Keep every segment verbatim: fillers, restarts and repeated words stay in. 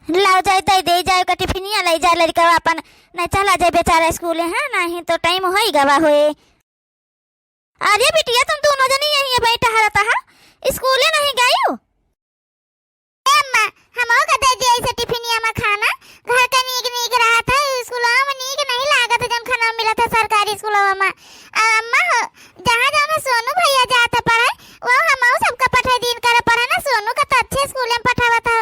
लाओ जाए, दे दे जाए का टिफिनिया, ले जाए लड़का अपन, नहीं चला जाए बेचारा स्कूले, हाँ, नहीं तो टाइम होई गवा होए। अरे बिटिया, तुम दोनों जनी यहीं बैठा रहता है, स्कूले नहीं गई हो? ए अम्मा, हमहू का दे दिया इसे टिफिनिया में खाना, घर का नीक नीक रहत है, स्कूलवा में नीक नहीं लागत है, जौन खाना मिलत है सरकारी स्कूलवा में। आ अम्मा हो, जहाँ जौन है सोनू भैया जात है पढ़े, वो हमहू सबका पठाई दीन करे पढ़े ना, सोनू का तो अच्छे स्कूल में पठावत है,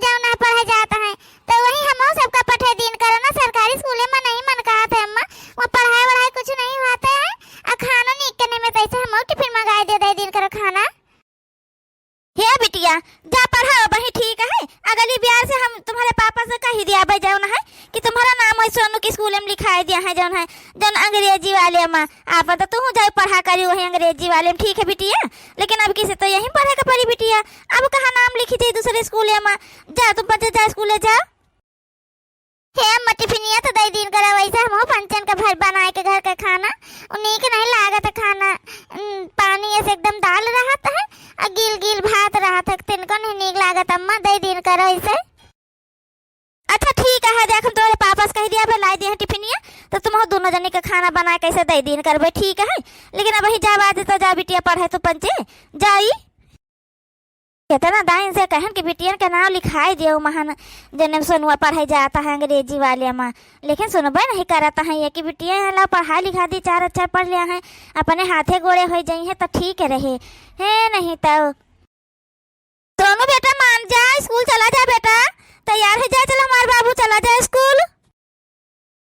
जौन है पढ़े जात है, तो वही हमहू सबका पठाई दीन करे ना, सरकारी स्कूल में नहीं मन कहत है अम्मा, वो पढ़ाई वढ़ाई कुछ नहीं होत है, आ खाना नीक के नहीं में, तो ऐसे हमहू टिफिन मंगाई दे, दे दीन करो खाना। हे बिटिया, जा पढ़ा, वही ठीक है। अगली बार से हम तुम्हारे पापा से कही दिया भाई जौन है कि तुम्हारा नाम है सोनू के स्कूल में लिखाई दिया है जौन है, जौन अंग्रेजी वाले में। आप तो तू जाए पढ़ा करी वही अंग्रेजी वाले में, ठीक है बिटिया, लेकिन अब किसे तो यहीं पढ़े का पड़ी बिटिया। अब कहाँ नाम लिखी जाए दूसरे स्कूल में? जा तुम बच्चे जा स्कूल जा। हे अम्मा, टिफिनिया तो दे दीन करा, वैसे हमहू पंचन का भर बनाए के घर का खाना, उ नीक नहीं लागत है खाना। उम, पानी ऐसे एकदम दाल रहत है, आ गील गील भात रहत है, तिनको नहीं नीक लागत अम्मा, दे दीन करा वैसे। अच्छा ठीक है, देख हम तोरे पापा से कह दिया, अबे लाई दिया है टिफिनिया, तो तुमहू दोनों जने के खाना बनाए कैसे दे दीन करबे, ठीक है। लेकिन अब वही जा, बात तो जा बिटिया, पढ़े तो पंचे जाई। केतना दाइन से कहन कि बिटियन के नाव लिखाई दियो महन, जने सोनुआ पढ़े जाता है अंग्रेजी वाले मा, लेकिन सुनबे नहीं करता है ये कि बिटिया यहाँ ला पढ़ा लिखा दी, चार अक्षर पढ़ लिया है, अपने हाथे गोड़े हो जाई है तो ठीक रहे। हे नहीं तो सोनू बेटा मान जा, स्कूल चला जा बेटा, तैयार हो जा, चल हमार बाबू चला जा स्कूल।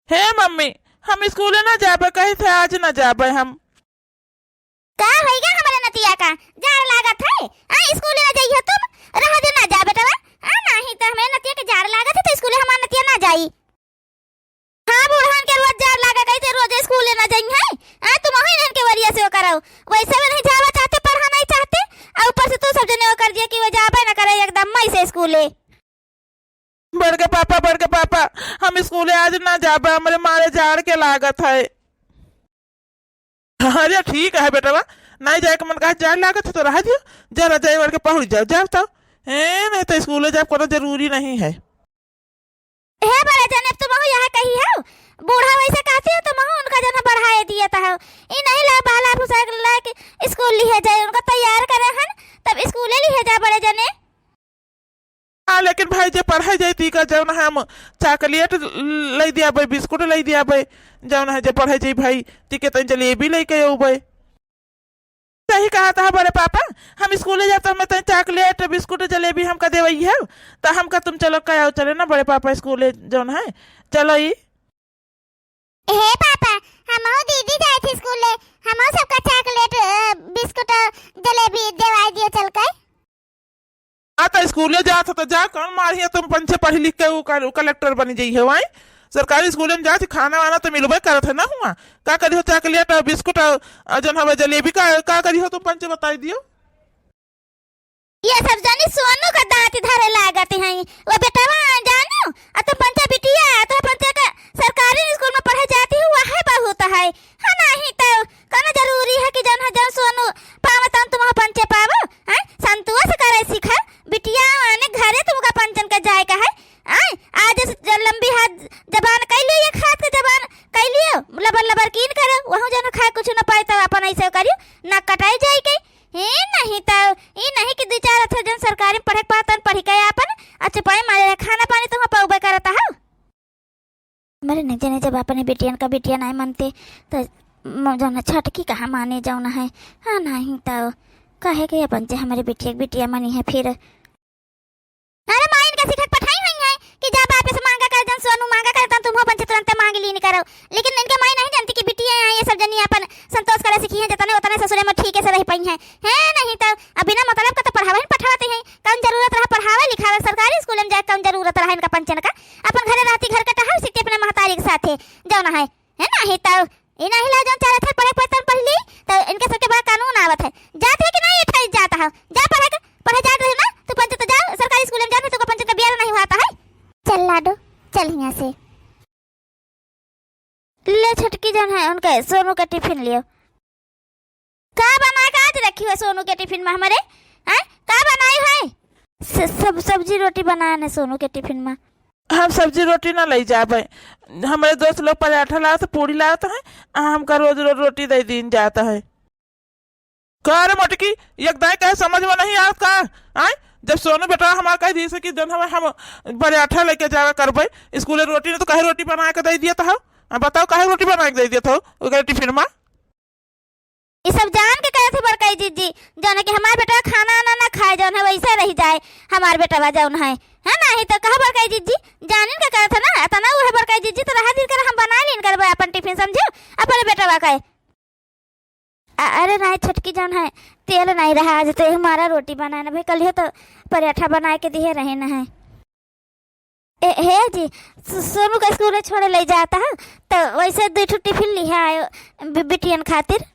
हे मम्मी, हम स्कूले ना जाबे, कही थे आज ना जाबे हम। का होइगा हमरे नतिया का? जाड़ लागत है? आ, स्कूले ना जइहो तुम? रह दे ना जा बेटवा। आ, नाही तो हमरे नतिया के जाड़ लागत है तो स्कूले हमार नतिया ना जाई। हाँ, बूढ़न के रोज जाड़ लागा कही थे रोज स्कूले ना जाई है। आ, तुम वही इनके वरिया से वो कराओ। वैसे भी नहीं जावा चाहते, पढ़ा नहीं चाहते। आ, ऊपर से तू सब जने वो कर दिया कि वो जाबे ना करे एकदम मई से स्कूले। बड़के पापा, बड़के पापा, हम स्कूले आज ना जाबे, हमरे मारे जाड़ के लागत है। अरे ठीक है बेटवा, नहीं जाए के मन कहा, जाड़ लागत है तो रह दियो, जा रजाई ओढ़ के पहुँच जाओ, जाओ तो। ए, नहीं तो स्कूले जाए कोनो जरूरी नहीं है। हे बड़े जने, तुम यहाँ कही हो, बूढ़ा वैसे कहती हो, तुम उनका जना बढ़ाए दिए तो हो। ई नहीं ला बाला भूसा लाके स्कूल लिहे जाए, उनका तैयार करे हन, तब स्कूले लिहे जा बड़े जने। हाँ, लेकिन भाई, जे पढ़े जाई, तीका जौन है, हम चॉकलेट लई दियाबे, बिस्कुट लई दियाबे, जौन है, जे पढ़े जाई भाई, तीके तनी जलेबी लइके अउबे। सही कहा था बड़े पापा, हम स्कूले जाब, तो हमें तनी चॉकलेट, बिस्कुट, जलेबी हमका देवई है, तो हमका तुम चलो, का आओ, चले ना बड़े पापा स्कूले, जौन है, चलो ई। हे पापा, हमहू दीदी जाए थे स्कूले, हमहू सबका चॉकलेट, अ, बिस्कुट, अ, जलेबी देवाई दियो चल के। आ, तो स्कूले जात हो तो जा, कौन मारी है तुम पंचे पढ़ लिख के उ कल-, कलेक्टर बनी जाई है, वाई? सरकारी स्कूले में जात, खाना वाना तो मिलबे करत है ना हुआ। का करी हो चॉकलेट और बिस्कुट और, और जौन हवे जलेबी का, का करी हो तुम पंचे बताई दियो? ये सब जनी सोनू का दाँत धरे लागत हैं। वो बेटवा जानू, आ तुम पंचे बिटिया, तो पंचे का सरकारी स्कूल में पढ़े जाती हो, वह बहुत है। हाँ, नहीं तो कौनो जरूरी है कि जौन है, जौन सोनू पावे तौन तुम पंचे पावो, हैं? संतोष करे सीखा, बिटिया, आने घरे तुमका पंचन के जाए का है, हैं? आज से ज-, लंबी हाथ जबान कइ लियो, एक हाथ के जबान कइ लियो, लबर लबर कीन करो, वहू जौन खाए कुछ न पाए, तब अपन ऐसे करियो, ना कटाई जाए के। हे नहीं तो, ई नहीं कि दू चार अक्षर जौन सरकारी में पढ़े के पाए, तौन पढ़ी के अपन, आ चुपाई मारे रहे, खाना पानी तुम पाउबे करता हो। मरे नहीं जाने, जब अपने बेटियन का बेटिया नहीं मानते, तो म-, जौन है छटकी कहाँ माने जौन है। हाँ, नहीं तो कहे के अपन जे हमरे बेटिया के बेटिया मानी है फिर। अरे माई इनके सिखा के पठाई हुई है कि जा बाप से मांगा कर, जौन सोनू मांगा कर, तौन तुमहू पंचे तुरंते मांग लीन करो। लेकिन इनके माई नहीं जानती कि बिटिया हैं, ये सब जनी अपन संतोष करे सीखी हैं, जतने उतने ससुरे में ठीक से रह पाई हैं। है नहीं तो अब बिना मतलब का तो पढ़ावे ही पठावते हैं। कौन जरूरत रहा पढ़ावे लिखावे, सरकारी स्कूल में जाए, कौन जरूरत रहा इनका पंचन का? अपन घरे रहती, घर का टहल सीखती अपने महतारी के साथे, जौन है, है ना? ही तो, ई नहीं ला जौन चार अक्षर पढ़े के पड़े, तब पढ़ ली, तो इनके सबके बड़ा कानून आवत है। जात है कि नहीं, ये ठहर जाता है, जा पढ़े के, पढ़े जात रहे ना, तू पंचन तो जा, सरकारी स्कूल में जा, नहीं तो पंचन का बियाह नहीं हुआ था है। चल लाडो, चल यहाँ से। ले छोटकी जौन है, उनके सोनू के टिफिन लियो। का बना के आज रखी हो सोनू के टिफिन में हमरे? हैं? का बनाई है? स-, सब सब्जी रोटी बनाए न सोनू के टिफिन मा। हम सब्जी रोटी ना लइ जाबे, हमरे दोस्त लोग पराठा लावत, पूड़ी लावत हैं, आ हमका रोज रोज रोटी दइ दीन जात है। का रे मोटकी, एक दाई कहे समझ में नहीं आवत का? आय, जब सोनू बेटा हमार कह दिए से कि जौन हमें हम पराठा लेके जावे करबे स्कूले, रोटी नहीं तो कहे रोटी बना के दे दिया था। आ बताओ काहे रोटी बना के दे दिया था ओकरे टिफिन मा? ई सब जान के कहत है बड़काई जीजी, जौन है कि हमार बेटा खाना आना ना खाए, जौन है वैसे रह जाए हमार बेटवा जौन है, है ना? ही तो कहा बड़काई जीजी, जानिन के कहत है ना, इतना वो है बड़काई जीजी, तो रहा दिन कर हम बना लीन करबे अपन टिफिन, समझो, अपने बेटवा का। अ-, अरे नहीं छोटकी जौन है, तेल नहीं रहा आज, तो हमारा रोटी बनाए ना भाई, कल तो पराठा बना के दिए रहे ना है। ए, हे जी, सो-, सोनू का स्कूल छोड़े ले जाता है, तो वैसे दो ठो टिफिन लिहे आयो बि-, बिटियन खातिर।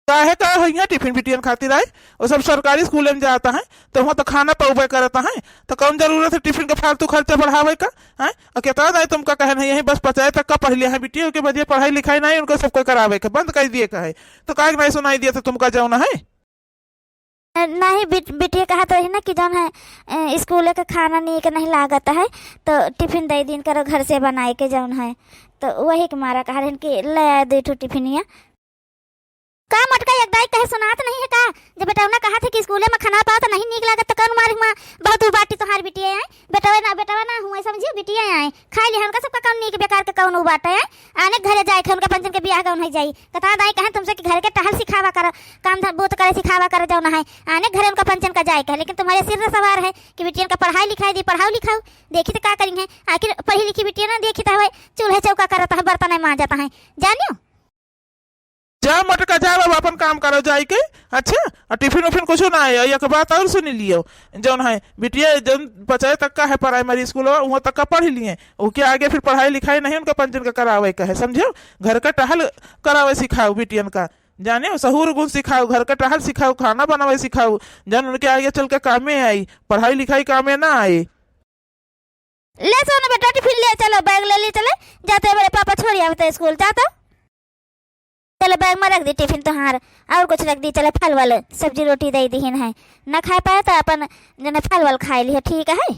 काहे का है यहाँ टिफिन बिटियन खातिर आए? वो सब सरकारी स्कूल में जाता है, तो वहाँ तो खाना पौबे करता है, तो कौन जरूरत है टिफिन का फालतू खर्चा बढ़ावे का? हैं? और कितना दाई तुमका कहे नहीं, यही बस पचाए तक का पढ़ लिया है बिटिया, ओके बदिया पढ़ाई लिखाई नहीं, उनको सबको करावे के बंद कर दिए का है, तो काहे के नहीं सुनाई दिया था तुमका जौन है? नहीं, बिट-, बिटिया कहत रही ना कि जौन है, ए, स्कूल के खाना नीक नहीं लागत है, तो टिफिन दे दीन करो घर से बनाए के जौन है, तो वही के मारा कहा रहन कि ले आए दो ठो टिफिनिया। का मोटका एक दाई कहे सुनात नहीं है का? जब बेटौना कहत है कि स्कूले में खाना पाओ तो नहीं नीक लागत, तो कौन मारे हुआ बहुत उबाटी तोहार बिटिया है? बेटवा ना, बेटवा ना हुआ, समझियो, बिटिया आए। खाए लिहन का सबका कौन नीक बेकार के कौन उ बाटे है? आने घरे जाए के उनका पंचन के बियाह कौन है जाई? कता दाई कहे तुमसे कि घर के टहल सिखावा कर, काम धन बूत करे सिखावा कर जौन है। आने घरे उनका पंचन का जाए के है, लेकिन तुम्हारे सिर में सवार है कि बिटियन का पढ़ाई लिखाई दी, पढ़ाओ लिखाओ। देखी तो का करी है, आखिर पढ़ी लिखी बिटिया ना देखी तो हवे, चूल्हे चौका करता है, बर्तन मांजता है, जानियो। जा मोटका, जा बाबा, अपन काम करो जाई के। अच्छा, और टिफिन उफिन कुछ ना आए। एक बात और सुन लियो, जौन है बिटिया, जौन पचाए तक का है प्राइमरी स्कूल, वहाँ तक का पढ़ लिए, ओके आगे फिर पढ़ाई लिखाई नहीं उनका पंचन का करावे का है, समझो? घर का टहल करावे सिखाओ बिटियन का, जाने सहूर गुण सिखाओ, घर का टहल सिखाओ, खाना बनावे सिखाओ, जौन उनके आगे चल के कामे आई, पढ़ाई लिखाई कामे ना आए। ले सोनू बेटा, टिफिन ले चलो, बैग ले ले चले, जाते बड़े पापा छोड़ी आवते स्कूल, जा तो। चलो, बैग में रख दी टिफिन तोहार, और कुछ रख दी, चले फल वल, सब्जी रोटी दे दीहिन है, न खाए पाए तो अपन जने फल वल खाए लिहो, ठीक है?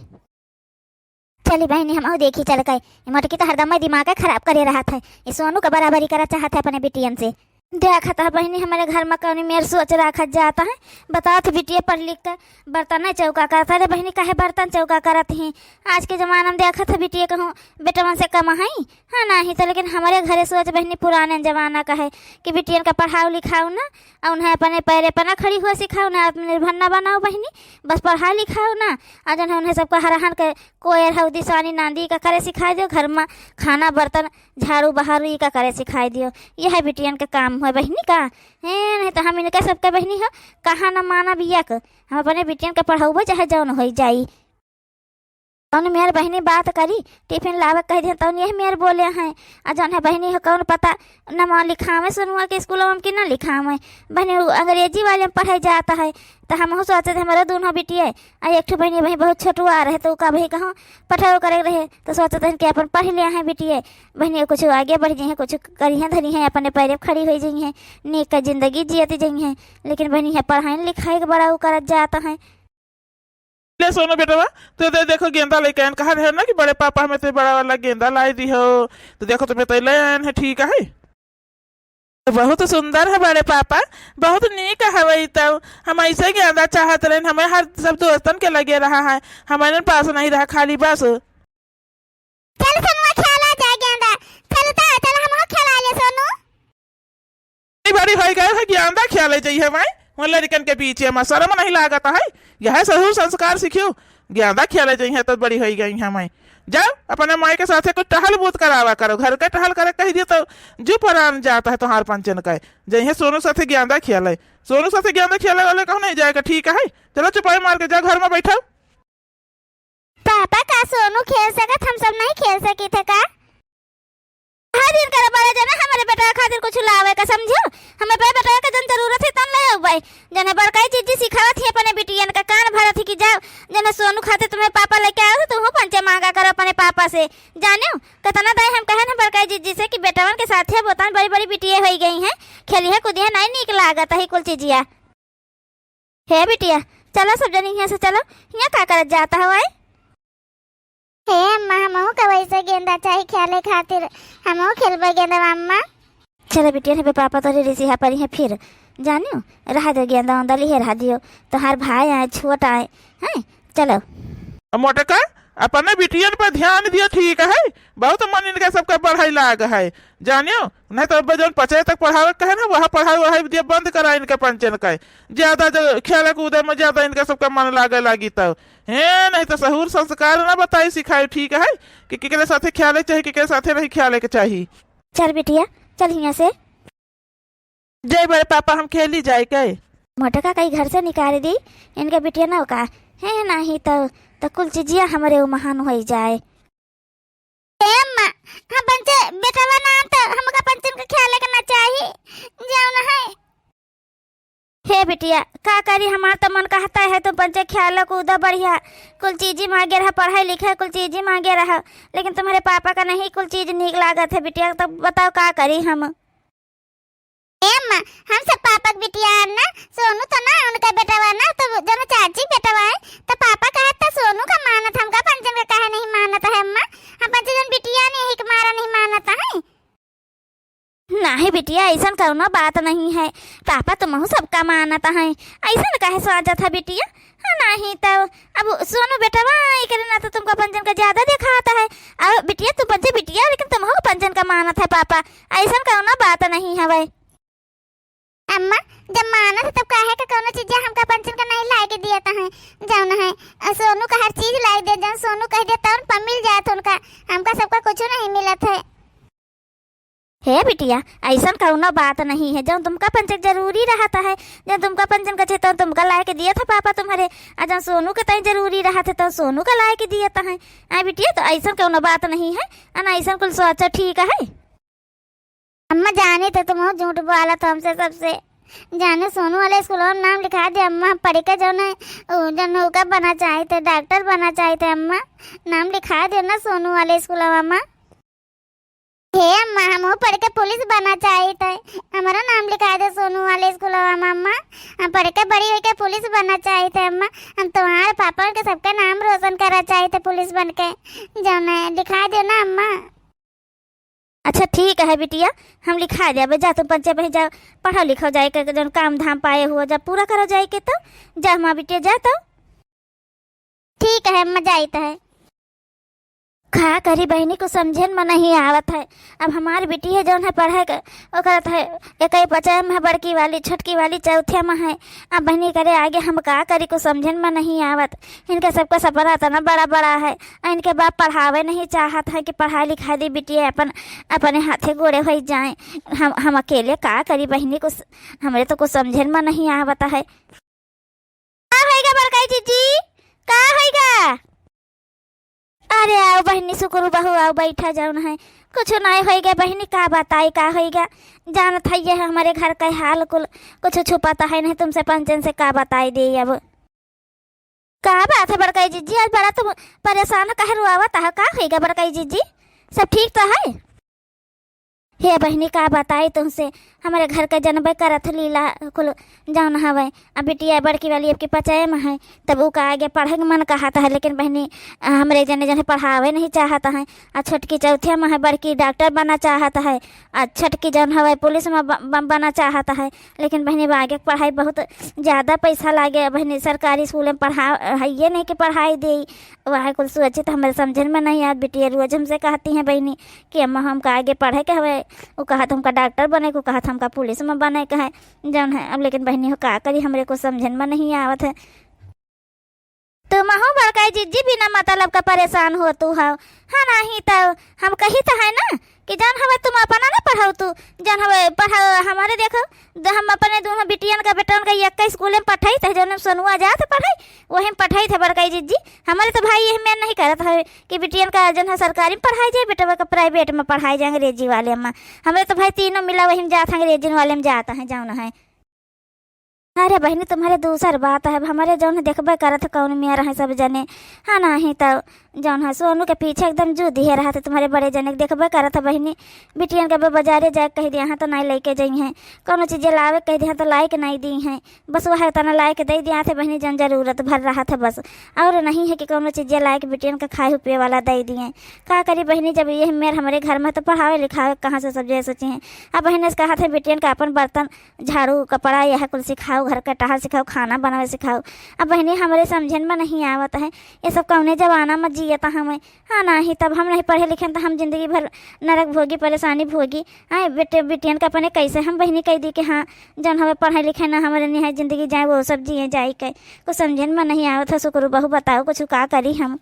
चली बहिनी, हम देखी चल के, ये मोटकी तो हरदम दिमाग खराब करे रहत है, ये सोनू का बराबरी करा चाहत है अपने बिटियन से। देखत ह बहिनी, हमरे घर में कौनी मेर सोच राखत जात है। बताओ तो बिटिया पढ़ लिख के बर्तन नहीं चौका करत है। अरे बहिनी, काहे बर्तन चौका करत ही? आज के जमाना में देखत है बिटिया कहूँ बेटवन से कम है, हाँ, नहीं तो लेकिन हमरे घरे सोच बहिनी पुराने जमाना का है कि बिटियन का पढ़ाओ लिखाओ ना, और उन्हें अपने पैरे पर ना खड़ी हुआ सिखाओ, उन्हें आत्मनिर्भर ना बनाओ बहिनी, बस पढ़ाओ लिखाओ ना, और जौन है उन्हें सबका हरहन के कोयर हउदी सानी नांदी का करे सिखाई दियो, घर में खाना बर्तन झाड़ू बहारू ई का करे सिखाई दियो। यह बिटियन के काम हुए बहिनी का? हैं, नहीं तो हम इनके सबके बहिनी हो, कहाँ न मानब यक। हम अपने बिटियन के पढ़ाउबो चाहे जौन होई जाई। जौन मेर बहिनी बात करी, टिफिन लावे कह दिहन, तौन यह मेर बोले हैं। आ जौन है बहिनी हो, कौन पता न माँ लिखावे सोनुआ के स्कूल में कि न लिखावे। बहिनी उ अंग्रेजी वाले में पढ़े जाता है, तो हमहू सोचत है, हमरो दोनों बिटिया, आ एक ठो बहिनी, बहिनी बहुत छोटुआ रहे, तो ओका भी कहूँ पढ़ाओ करे रहे, तो सोचत हन कि अपन पढ़ लिया है बिटिया, बहिनी कुछ आगे बढ़ जाइए, कुछ करिए धरी हैं, अपने पैरे पे खड़ी हो जाइए, नीक का जिंदगी जियत जाइए। लेकिन बहिनी है पढ़ाई लिखाई के बड़ा उ करत जात है। ले सोनू बेटवा, तो दे देखो गेंदा लेके आयन, कहा रहे ना कि बड़े पापा हमें तो बड़ा वाला गेंदा लाई दी हो, तो देखो तुम्हें तो ले आयन है, ठीक है। बहुत सुंदर है बड़े पापा, बहुत नीक हवे ई तब। हम ऐसे गेंदा चाहत रहन, हमें हर सब दोस्तन के लगे रहा है, हमारे पास नहीं रहा, खाली बस। चल सोनुआ, खेला जाए गेंदा। चल तो, चल हमहू खेला ले सोनू। ई बड़ी होई गए है, गेंदा खेले जइहे माई, उन लड़कन के बीच में शर्म नहीं लागत है। यह सहूर संस्कार सीखियो, गेंदा खेले जइहे तो बड़ी होई गई है माई। जाओ, अपने माई के साथे कुछ टहल बूत करावा करो, घर के टहल करे कह दियो तो जू परान जाता है तोहार पंचन का। जइहे सोनू साथे गेंदा खेले, सोनू साथे गेंदा खेले वाले कहूँ नहीं जाएगा, ठीक है? चलो चुपाई मार के जाओ, घर में बैठो। पापा, का सोनू खेल सकत, हम सब नहीं खेल सकी थे का? हर दिन करे बड़े जने हमारे बेटा खातिर कुछ लावे का, समझो? हमें बे बेटा के जन जरूरत है, तन ले आओ भाई। जने बड़काई जीजी सिखावत ही अपने बिटियन का, कान भरत ही कि जाओ, जने सोनू खातिर तुम्हें पापा लेके आओ, तो तुम पंचे मांगा करो अपने पापा से। जाने, कितना दाई हम कहे ना बड़काई जीजी से कि बेटवन के साथे बोतन बड़ी-बड़ी बिटिये होई गई हैं, खेलिहे कूदिहे नहीं नीक लागत है कुल चीजिया। हे बिटिया, चलो सब जनी हियाँ से चलो, हियाँ का करत जात हवै? हे अम्मा, हमहू का वैसे गेंदा चाही खेले खातिर, हमहू खेलबे गेंदा अम्मा। चलो बिटिया, नहीं पापा तोरे रिसिया परी है फिर, जानियो, रहा दो गेंदा उंदा लिहे रहा दियो, तोहार भाई आए, छोट आए, हैं, चलो। अब मोटका, अपने बिटियन पर ध्यान दियो, ठीक है, बहुत मन इनका सबका पढ़ाई लाग है, जानियो, नहीं तो अब जौन पचे तक पढ़ावे के कहे ना, वह पढ़ाई वढ़ाई दिया बंद करा इनके पंचन का। ज्यादा जो खेले कूदे में ज्यादा इनके सबका मन लागे लागी तब। हे, नहीं तो सहूर संस्कार ना बताई सिखाई, ठीक है, कि केकरे साथे खेले के चाही, केकरे साथे नहीं खेले के चाही। चल बिटिया, चल हियाँ से। जय बड़े पापा, हम खेली जाए के। मोटका कहीं घर से निकाल दी, इनके बिटिया ना का, हे, नहीं तो, तो कुल चीजिया हमरे उ महान होई जाए। ए अम्मा, हम पंचे बेटवा ना तो हमका पंचन के खेले के ना चाही, जौन है। हे बिटिया, का करी, हमार तो मन कहता है तुम पंचे खेलो कूदो बढ़िया, कुल चीजी मांगे रहा, पढ़ाई लिखाई कुल चीजी मांगे रहा, लेकिन तुम्हारे पापा का नहीं कुल चीज नीक लागत है बिटिया, तब बताओ का करी हम। ए अम्मा, हम सब पापा के बिटिया है ना, सोनू तो ना उनका बेटवा ना, तो जौन चाची के बेटवा है, तो पापा कहत था सोनू का मानत, हमका पंचन का काहे नहीं मानत है अम्मा? हम पंचन जौन बिटिया नहीं है, एक मारा नहीं मानत है। नहीं बिटिया, ऐसन कौनो बात नहीं है, पापा तुमहू सबका मानत है, ऐसन काहे सोचत है बिटिया? हाँ, नहीं तो अब सोनू बेटवा एकरे ना तो तुमका पंचन का ज्यादा देखात है। अब बिटिया, तुम पंचे बिटिया, लेकिन तुमहू पंचन का मानत है पापा, ऐसन कौनो बात नहीं हवै। अम्मा, जब मानत है तब काहे का कौनो चीज हमका पंचन का नहीं लाए के दिया है, जौन है, अ, सोनू का हर चीज लाए दे, जौन सोनू कह दे तौन पर मिल जात उनका, हमका सबका कुछ नहीं मिलत है। हे बिटिया, ऐसन कौनो बात नहीं है, जौन तुमका पंचन जरूरी रहत है, जौन तुमका पंचन का चाहिए तौन तुमका लाए के दिया था पापा तुम्हारे, आ जौन सोनू के तई जरूरी रहत है तौन सोनू का लाए के दिया था है। आ बिटिया, तो ऐसन कौनो बात नहीं है, आ ना ऐसन कुल सोचो ठीक है। अम्मा, जाने तो तुम झूठ बोला था हमसे सबसे। जाने सोनू वाले स्कूल में नाम लिखा दे अम्मा, पढ़ के जौन है, उ, जौन होगा बना चाहते, डॉक्टर बना चाहते अम्मा, नाम लिखा दे ना सोनू वाले स्कूल में अम्मा। हे अम्मा, हमहू पढ़ के पुलिस बना चाहते, हमारा नाम लिखा दे सोनू वाले स्कूल में अम्मा, हम पढ़ के बड़ी होके पुलिस बना चाहते अम्मा, हम तुम्हारे पापा के सबका नाम रोशन करा चाहते पुलिस बन के, जौन है लिखा दे ना अम्मा। अच्छा ठीक है बिटिया, हम लिखा देबे। जा तुम पंचे बही जाओ, पढ़ो लिखो जाए के, जौन काम धाम पाए हुआ जा पूरा करो जाए के, तो जा हमार बिटिया जा तो। ठीक है अम्मा, जाइत है। का करी बहिनी, कुछ समझे में नहीं आवत है। अब हमार बिटिया जौन है पढ़े के, ओकर है एक ही पचे में है बड़की वाली, छोटकी वाली चौथे में है। अब बहिनी करे आगे हम का करी, कुछ समझे में नहीं आवत। इनके सबका सपना इतना बड़ा बड़ा है, आ इनके बाप पढ़ावे नहीं चाहत है कि पढ़ाई लिखाई दी बिटिया अपन, अपने हाथे गोड़े होई जाए। हम, हम अकेले का करी बहिनी, कुछ हमरे तो कुछ समझे में नहीं आवत है। का होइगा बड़काई जीजी, का होइगा? अरे आओ बहिनी सुकुरु बहू, आओ बैठा जौन है। कुछ नहीं होइगा बहिनी, का बताई का होइगा। जानत है ये हमारे घर का हाल कुल, कुछ छुपाता है नहीं तुमसे पंचन से, का बताई दे अब। का बात है बड़काई जीजी, आज बड़ा तुम परेशान काहे रुआवत है, का होइगा बड़काई जीजी? सब ठीक तो है? हे बहिनी, का बताई तुमसे, हमरे घर के जनबे करत लीला कुल जौन हवे। अब बिटिया बड़की वाली अब की पचाए में है, तब ऊ का आगे पढ़े के मन कहत है, लेकिन बहिनी, हमरे जने जने पढ़ावे नहीं चाहत है। आ छोटकी चौथे में है, बड़की डॉक्टर बना चाहत है, आ छोटकी जौन हवे पुलिस में ब-, ब-, बना चाहत है। लेकिन बहिनी, आगे पढ़ाई बहुत ज्यादा पैसा लागे बहिनी, सरकारी स्कूल में पढ़ा, हइये नहीं कि पढ़ाई दे। वह कुल सोचित हमरे समझन में नहीं आवत। बिटिया रोज हमसे कहती हैं बहिनी कि अम्मा हमका आगे पढ़े के हवे, उ कहत हमका डॉक्टर बने के, उ कहत हमका पुलिस में बने के है, जौन है। अब लेकिन बहिनी हो का करी, हमरे कुछ समझन में नहीं आवत है। तुमहू बड़काई जीजी बिना मतलब का परेशान होतू हौ, हाँ, नहीं तो हम कही तो है ना कि जौन हवे तुम अपना ना पढ़ाऊ तू, जौन हवे पढ़ाऊ हमारे। देखो, द-, हम अपने दोनों बिटियन का, बेटवन का एक स्कूल में पठाई थे, जौन सोनुआ जात पढ़ाई, वही में पठाई थे बड़काई जीजी। हमारे तो भाई यही में नहीं करत है कि बिटियन का जौन है सरकारी में पढ़ाई जाए, बेटवा का प्राइवेट में पढ़ाई जाए अंग्रेजी वाले में। हमारे तो भाई तीनों मिला वही में जात हैं, अंग्रेजी वाले में जाता है, जौन है। अरे बहिनी, तुम्हरे दूसर बात है, अब हमरे जौन है देखबे करत है कौन मेर है सब जने, हाँ नाहीं तो जौन है सोनू के पीछे एकदम जू दिहे रहत है तुम्हरे बड़े जने के, देखबे करत है बहिनी। बिटियन के अब बजारे जाए के कहि दिया है तो नाहीं लइके जइहैं, कौनो चीजे लावे के कहि दिया है तो लाइके नाहीं दिहैं, बस वह तना लाइके दइ दिया थे बहिनी जौन जरूरत भर रहत है बस, और नहीं है कि कौनो चीजे लाइके बिटियन के खाए पिए वाला दइ दिए। का करी बहिनी, जब यह मेर हमरे घर में है तो पढ़ावे लिखावे कहाँ से सब जे सोची हैं। अब बहिनी से कहत है बिटियन का अपन बर्तन झाड़ू, कपड़ा, यह कुल सिखाओ, घर के टहल सिखाओ, खाना बनावे सिखाओ। अब बहिनी, हमरे समझन में नहीं आवत है, ये सब कौने जमाना में जियत हमें। हाँ, नाहीं तब हम नहीं पढ़े लिखे त हम जिंदगी भर नरक भोगी, परेशानी भोगी। आए बेटे, बिटियन का अपने कैसे हम बहिनी कह दी कि हाँ, जौन हमें पढ़े लिखे ना, हमरे निहाय जिंदगी जाए, वो सब जिए जाए के। कुछ समझन में नहीं आवत है, सुकरू बहू, बताओ कुछ का करी हम।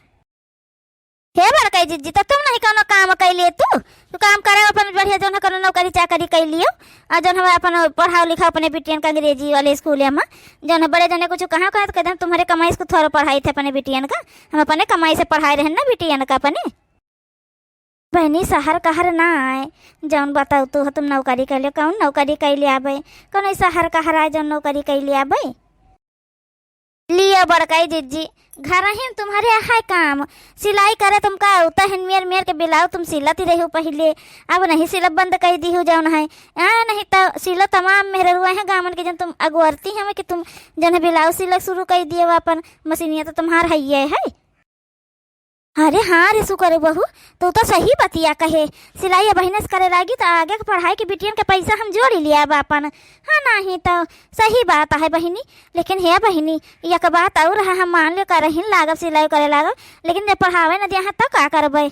हे बड़कई जिज्जी, तो तुम नहीं कौनो काम कैलिए तू? तू काम करे अपन बढ़िया, जौन है कौनो नौकरी चाकरी कैलियो, और जौन हमें अपन पढ़ाओ लिखाओ अपने बिटियन का अंग्रेजी वाले स्कूल में, जौन है बड़े जने कुछ कहाँ कहे तो कहते हैं, "तुम्हारे कमाई से थोड़ा पढ़ाई थे अपने बिटियन का, हम अपने कमाई से पढ़ाए रहे ना बिटियन का अपने।" बहनी, शहर कहर ना आए, जौन बताओ तू, तुम नौकरी कैलियो, कौन नौकरी कैले आबे, कौन शहर कहर आए जौन नौकरी कैले आबे? लियो बड़कई जिज्जी, घर ही में तुम्हरे है काम, सिलाई करे तुमका उतहिन मेर मेर के ब्लाउज तुम सिलत ही रही हो पहिले, अब नहीं सिलब बंद कइ दी हो जौन है। आ, नहीं तो सिलो तमाम मेहररुआ है गामन के जौन तुम अगुअरती हमें कि तुम जौन है ब्लाउज सिलक शुरू कइ दियो, अपन मशीनिया तो तुम्हार हइये है। अरे हाँ रे सुकरू बहू, तू तो सही बतिया कहे। सिलाई अबहिने से करे लागी त आगे के पढ़ाई के बिटियन के पैसा हम जोड़ लिया अब अपन। हाँ, नाहीं तो सही बात है बहिनी। लेकिन हे बहिनी, एक बात और है, हम मान लो करहिन लागब, सिलाई करे लागब, लेकिन जब पढ़ावे न दिया है तब का करबे?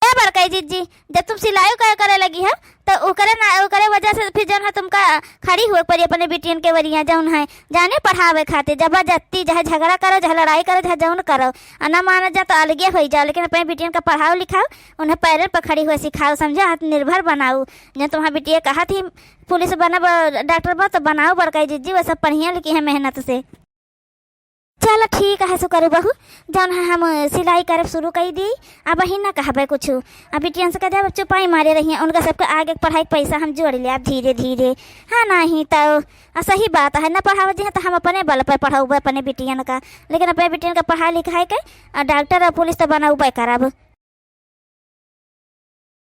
ए बड़कई जिज्जी, जब तुम सिलाई करे, करे लगी है तो ओकरे ना, ओकरे वजह से फिर जौन है तुमका खड़ी हुए पड़ी अपने बिटियन के वरिया जौन है जाने पढ़ावे खातिर। जबरदस्ती चाहे झगड़ा करो, चाहे लड़ाई करो, चाहे जौन करो, आ ना मानत जा तो अलगे हो जाओ, लेकिन अपने बिटियन का पढ़ाओ लिखाओ, उन्हें पैरन पर खड़ी हुए सिखाओ, समझो, आत्मनिर्भर बनाओ। जब तुम्हारा बिटिया कहा थी पुलिस बनब, डॉक्टर बा, तो बनाओ बड़कई जिज्जी, वो सब पढ़िया लिखी है मेहनत से। चलो ठीक है सुकरू बहू, जौन है हम सिलाई करब शुरू कइ दी, अबहिन ना कहबे कुछ। अब बिटियन से कह दे, अब चुपाई मारे रही हैं, उनका सबके आगे के पढ़ाई के पैसा हम जोड़ लेब धीरे धीरे। हाँ, नाहीं तो, आ, सही बात है, ना पढ़ावत जी हैं तो हम अपने बल पर पढ़ाउबे अपने बिटियन का, लेकिन अपने बिटियन का पढ़ाई लिखाई के, आ, डॉक्टर और पुलिस तो बनउबे करब।